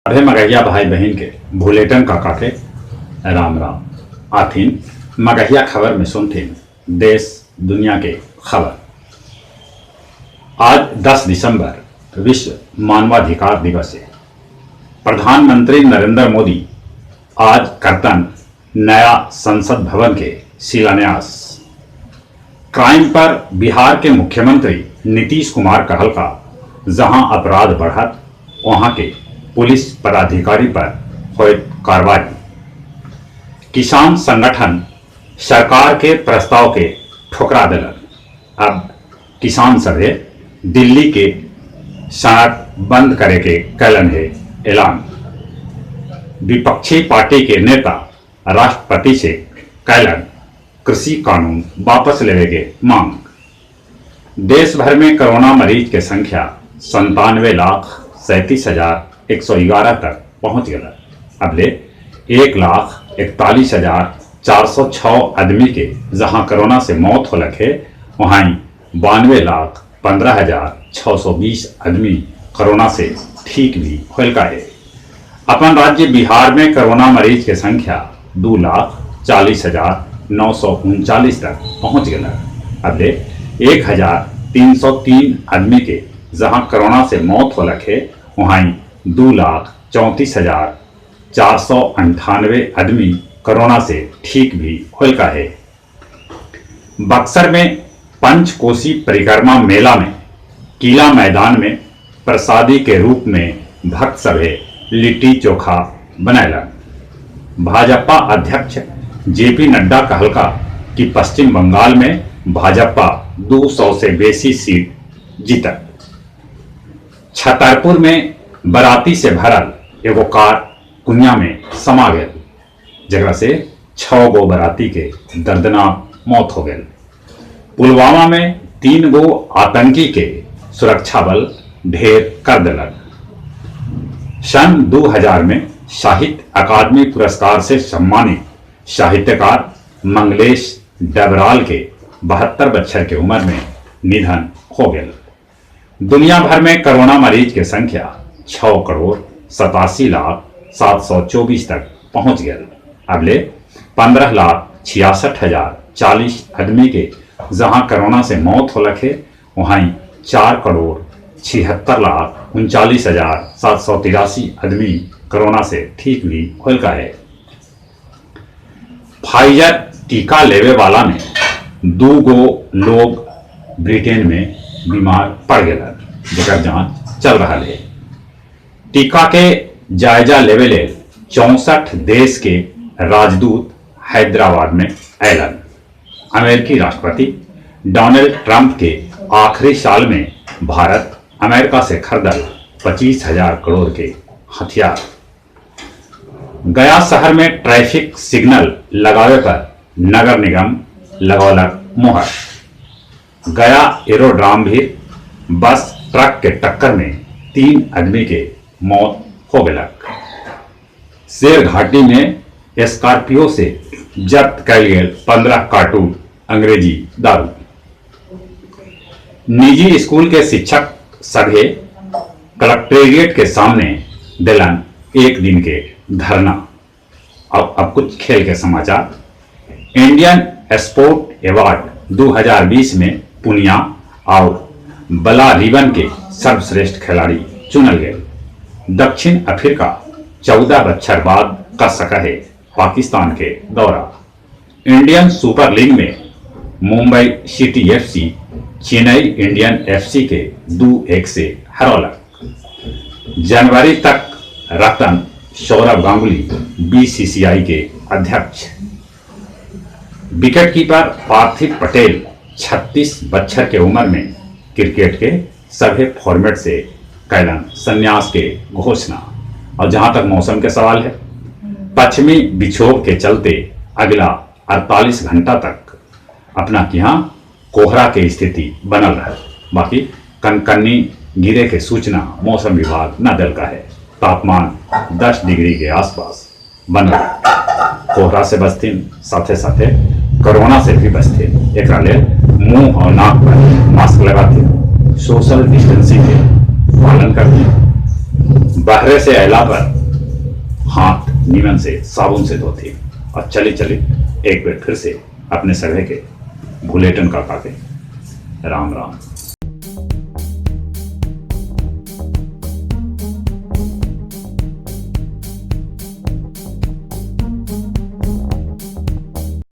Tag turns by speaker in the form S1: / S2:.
S1: अभे मगहिया भाई बहिन के भुलेटन काका के राम राम। आथिन मगहिया खबर में सुनथिन देश दुनिया के खबर। आज 10 दिसंबर विश्व मानवाधिकार दिवस है। प्रधानमंत्री नरेंद्र मोदी आज करतन नया संसद भवन के शिलान्यास। क्राइम पर बिहार के मुख्यमंत्री नीतीश कुमार कहलका जहां अपराध बढ़त वहां के पुलिस पदाधिकारी पर होयत कार्रवाई। किसान संगठन सरकार के प्रस्ताव के ठुकरा दिलन। अब किसान सभे दिल्ली के सड़क बंद करे के कैलन है ऐलान। विपक्षी पार्टी के नेता राष्ट्रपति से कैलन कृषि कानून वापस लेवे के मांग। देश भर में कोरोना मरीज के संख्या 97,37,111 तक पहुंच गया। अबले 1,41,406 आदमी के जहां कोरोना से मौत होलक है, वहीं 92,15,620 आदमी कोरोना से ठीक भी होलका है। अपन राज्य बिहार में कोरोना मरीज के संख्या 2,40,939 तक पहुंच गया। अबले 1,303 आदमी के जहां कोरोना से मौत होलक है, वहीं 2,34,498 आदमी कोरोना से ठीक भी होलका है। बक्सर में पंचकोसी परिक्रमा मेला में किला मैदान में प्रसादी के रूप में भक्त सभे लिट्टी चोखा बनैलन। भाजपा अध्यक्ष जेपी नड्डा कहलका कि पश्चिम बंगाल में भाजपा 200 से बेसी सीट जीतत। छतरपुर में बराती से भरल एगो कार कुइयां में समा गयल, जेकरा से 6 गो बराती के दर्दनाक मौत हो गयल। पुलवामा में 3 गो आतंकी के सुरक्षा बल ढेर कर दिलक। सन 2000 में साहित्य अकादमी पुरस्कार से सम्मानित साहित्यकार मंगलेश डबराल के 72 बच्छर के उम्र में निधन हो गया। दुनिया भर में कोरोना मरीज के संख्या 6,87,00,724 तक पहुंच गया। अबले 15,66,040 आदमी के जहां कोरोना से मौत होलक है, वहीं 4,76,39,783 आदमी कोरोना से ठीक भी होलका है। फाइजर टीका लेवे वाला में 2 गो लोग ब्रिटेन में बीमार पड़ गए, जेकर जांच चल रहा है। टीका के जायजा लेवे ले 64 देश के राजदूत हैदराबाद में ऐलन। अमेरिकी राष्ट्रपति डोनाल्ड ट्रंप के आखिरी साल में भारत अमेरिका से खरीदल 25,000 करोड़ के हथियार। गया शहर में ट्रैफिक सिग्नल लगावे पर नगर निगम लगौलक मुहर। गया एरोड्राम भी बस ट्रक के टक्कर में 3 आदमी के मौत हो गलक। शेर घाटी में स्कॉर्पियो से जब्त कैल गेल 15 कार्टून अंग्रेजी दारू। निजी स्कूल के शिक्षक सभे कलेक्ट्रेट के सामने दिलन एक दिन के धरना। अब कुछ खेल के समाचार। इंडियन स्पोर्ट अवार्ड 2020 में पुनिया और बलारिवन के सर्वश्रेष्ठ खिलाड़ी चुनल गए। दक्षिण अफ्रीका 14 बच्छर बाद कर सका है पाकिस्तान के दौरा। इंडियन सुपर लीग में Mumbai city FC Chennai Indian FC के 2-1 से हरौलक। जनवरी तक रतन सौरभ गांगुली बीसीसीआई के अध्यक्ष। विकेटकीपर पार्थिव पटेल 36 बच्छर के उम्र में क्रिकेट के सभी फॉर्मेट से कैलन संन्यास के घोषणा। और जहां तक मौसम के सवाल है, पश्चिमी विक्षोभ के चलते अगला 48 घंटा तक अपना के यहाँ कोहरा के स्थिति बनल रहे। बाकी कनकन्नी गिरे के सूचना मौसम विभाग न दल का है। तापमान 10 डिग्री के आसपास बनल। कोहरा से बचथिन, साथे साथे कोरोना से भी बचथिन। एकरा लेल मुंह और नाक पर मास्क लगाथिन, सोशल डिस्टेंसिंग के पालन करथिन। बहरे से अयला पर हाथ नीमन से साबुन से धोती और चली चली एक बार फिर से अपने सभे के भुलेटन काका के राम राम।